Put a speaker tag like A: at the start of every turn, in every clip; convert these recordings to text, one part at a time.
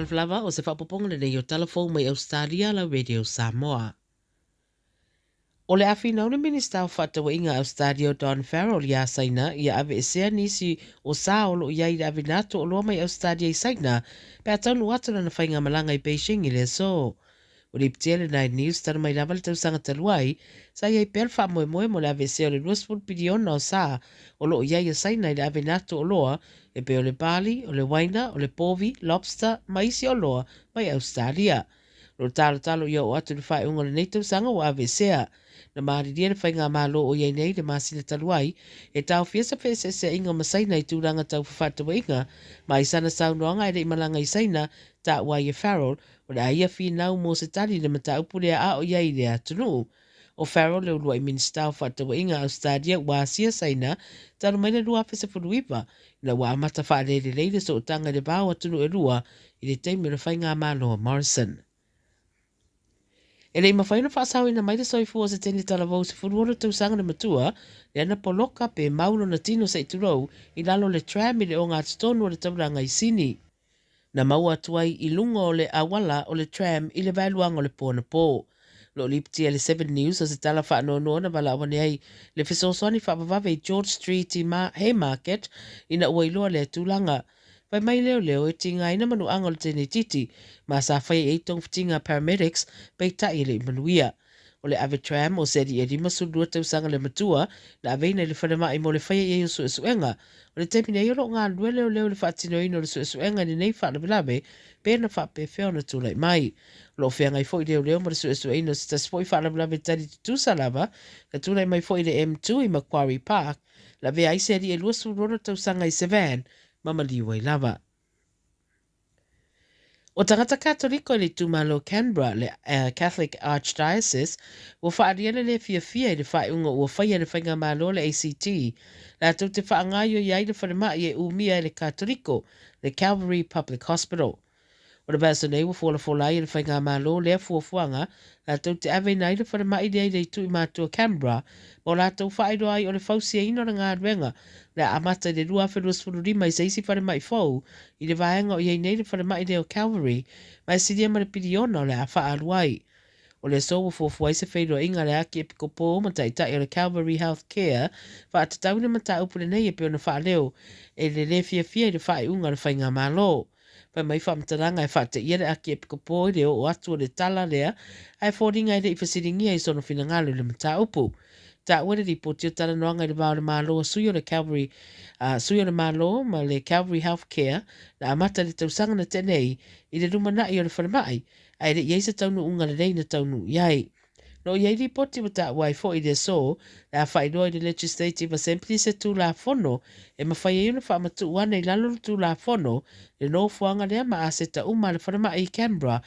A: Talofa lava, o se faaopoopoga lenei o Tala Fou mai Ausetalia a la Radio Samoa. O le a finau le Minisita o Fefaatauaiga a Ausetalia o Don Farrell iā Saina ia aveesea nisi o sa o lo o i ai i le aveina atu o oloa mai Ausetalia i Saina pe a taunuu atu lana faigamalaga i Beijing i le aso. Ua lipitia le Nine News talu mai lava le tausaga talu ai, sa i ai pea le faamoemoe mo le aveesea o le 20 piliona o sa o lo o i ai a Saina i le aveina atu o oloa e pei o le barley, o le uaina, o le povi, lobster ma isi oloa mai Ausetalia. O lo o talotalo ia oo atu i le faaiuga o lenei tausaga ua aveesea. Na malilie le faigamalo o i ai nei i le masina talu ai, e taofia se feeseeseaiga ma Saina i tulaga tau fefaatauaiga, ma i sana saunoaga e le i malaga i Saina, taua ai e Farrell, o le a ia finau mo se tali i le mataupu lea a o i ai i lea atunuu. ʻO Farrell le uluai Minisita o Fefaatauaiga a Ausetalia ua asia Saina talu mai le 2019 ina ua amata faalelelei le sootaga i le va o atunuu e lua i le taimi o le faigamalo a Morrison. E le i mafai ona faasaoina mai le soifua o se teine talavou 16 tausaga le matua, lea na poloka pe mau lona tino se i tulou i lalo o le tram i le ogatotonu o le taulaga i Sini. Na maua atu ai i luga o le auala o le tram i le vaeluaga o le po anapo. O lo o lipitia e le Seven News o se tala faanoanoa na valaau ane ai le fesoasoani faavavave i George Street i Haymarket ina ua iloa lea tulaga. Fai mai leoleo e tigaina manuaga o le teineitiiti ma sa faia i ai togafitiga a paramedics peitai e le i manuia. O le ave tram o se alii e 52 tausaga le matua na aveina i le falemai mo le faia i ai o suesuega. O le taimi nei o lo o galulue leoleo i le faatinoina o le suesuega i lenei faalavelave pe na faapefea ona tulai mai. O lo o feagai foi leoleo ma le suesueina o se tasi foi faalavelave tali tutusa lava na tulai mai foi i le M2 i Macquarie Park, lavea ai se alii e 26 tausaga i se van ma maliu ai lava. O tagata Katoliko i le itumalo Canberra, le Catholic Archdiocese, ua faaalia le le fiafia i le faaiuga ua faia e le Faigamalo a le ACT, latou te faagaoioi ai le falemai e umia e le Katoliko, le Calvary Public Hospital. O le vaiaso nei ua folafola ai e le Faigamalo lea fuafuaga latou te aveina ai le falemai lea i le itu i matua Canberra ma o latou faailoa ai o le fausiaina o le galuega o le a amata i le 2025 i se isi falemai fou i le vaega o i ai nei le falemai lea o Calvary ma e silia ma le piliona o le a faaalu ai. O le aso ua fuafua ai se feiloaiga a le Akiepikopo ma Taitai o le Calvary Health Care faatatau i le mataupu lenei e pei ona faaleo e le le fiafia i le faaiuga a le Faigamalo. Fai mai faamatalaga e faateia le Akiepikopo i le oo atu o le tala lea ae foliga e le i fesiligia i sona finagalo i le mataupu. Taua le lipoti o talanoaga i le va o le Malo a sui o le Calvary, a sui o le Malo ma le Calvary Health Care na amata i le tausaga na tea nei i le lumanai o le falemai ae le i ai se taunuuga lelei na taunuu i ai. O lo o i ai lipoti ua taua ai foi i le aso, le a faailoa i le Legislative Assembly se Tulafono e mafai ai ona faamatuu ane i lalo o le Tulafono le nofoaga lea ma aseta uma a le falemai i Canberra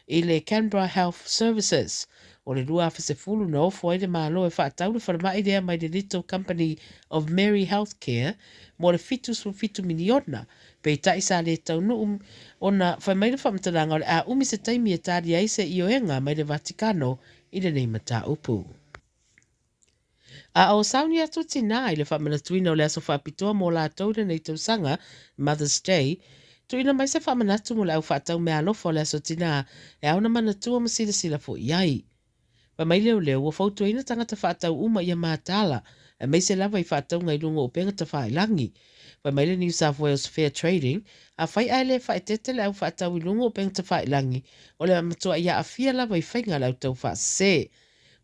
A: i le Canberra Health Services. O le 2010 na ofo ai le Malo e faatau le falemai lea mai le Little Company of Mary Healthcare mo le $77 miliona, peitai sa le taunuu ona fai mai le faamatalaga o le a umi se taimi e tali ai se ioega mai le Vatikano i lenei mataupu. A o sauni atu tinā i le faamanatuina o le aso faapitoa mo latou i lenei tausaga, Mother's Day, tuuina mai se faamanatu mo le au faatau meaalofa o le aso tinā e ao ona manatua ma silasila foi i ai. Fai mai leoleo, ua fautuaina tagata faatau uma ia mataala, aemaise lava i faatauga i luga o upega tafailagi. Fai mai le New South Wales Fair Trading, afai ae le faaeteete le au faatau i luga o upega tafailagi, o le matuai aafia lava i faiga a le au taufaasese.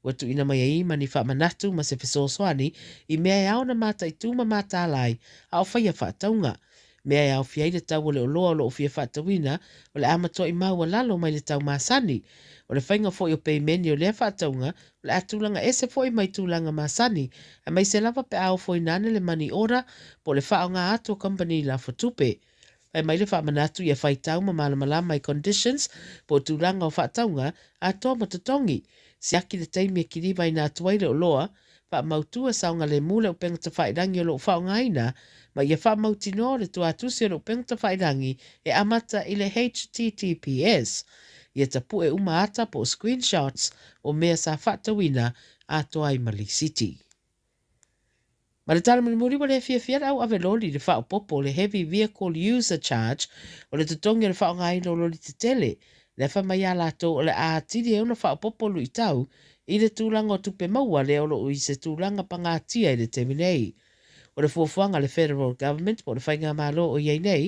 A: Ua tuuina mai ai ma ni faamanatu ma se fesoasoani i mea e ao ona mataitu ma mataala ai a o faia faatauga. Mea e aofia ai le tau o le oloa o lo o fia faatauina, o le a matuai maualalo mai le tau masani. O le faiga foi o peimeni o lea faatauga, o le a tulaga ese foi mai tulaga masani, aemaise lava pe a ofoina ane le money order po o le faaaoga atu o kamupani lafotupe. Fai mai le faamanatu ia faitau ma malamalama i conditions po o tulaga o faatauga atoa ma totogi. Siaki le taimi e kilivaina atu ai le oloa, faamautu e saogalemu le upega tafailangi o lo o faaaogaina, ma ia faamautinoa o le tuatusi o le upega tafailangi e amata i le https. Ia tapue uma ata po o screenshots o mea sa faatauina atoa ai ma lisiti. Ma le tala mulimuli ua le fiafia le au ave loli i le faaopoopo o le Heavy Vehicle User Charge o le totogi o le faaaogaina o loli tetele, lea fai mai a latou o le a atili ai ona faaopoopo luitau i le tulaga o tupe maua lea o lo o i se tulaga pagatia i le taimi nei. O le fuafuaga a le Federal Government po o le Faigamalo o i ai nei,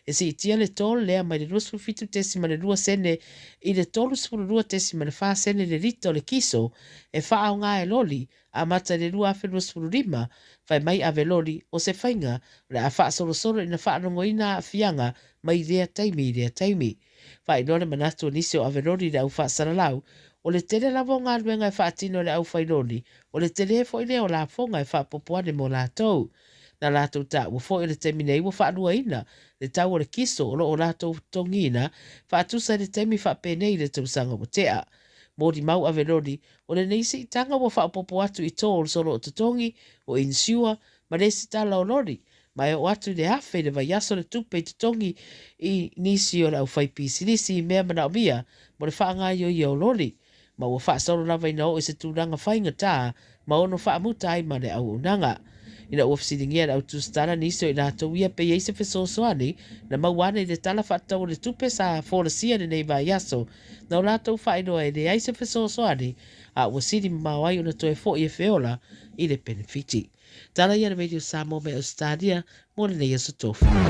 A: e siitia le toll lea mai le 27.2 sene i le 32.4 sene le lita o le kiso e faaaoga e loli amata i le 2025, fai mai ave loli, o se faiga o le a faasolosolo ina faalogoina aafiaga mai lea taimi i lea taimi. Faailoa le manatu o nisi o ave loli i le au faasalalau, o le tele lava o galuega e faatino e le aufailoli, o le tele foi lea o lafoga e faaopoopo ane mo latou. Na latou taua foi o le taimi nei ua faaluaina le tau o le kiso o lo o latou totogiina faatusa i le taimi faapenei i le tausaga ua tea. Molimau ave loli, o lenei siitaga ua faaopoopo atu i tolls o lo o totogi, o insure, ma lesitala o loli, ma e oo atu i le 1000 i le vaiaso le tupe i totogi i nisi o le aufaipisinisi i mea manaomia mo le faagaoioia o loli, ma ua faasolo lava ina oo i se tulaga faigata ma ono faamuta ai ma le auaunaga. Ina ua fesiligia e le au tusitala nisi o i latou ia pe i ai se fesoasoani na maua ane i le Tala Faatatau o le Tupe sa folasia i lenei vaiaso, na o latou faailoa e leai se fesoasoani, a ua sili mamao ai ona toe foi e feola i le penefiti. Tala ia a le Radio Samoa mai Ausetalia mo lenei Aso Tofi.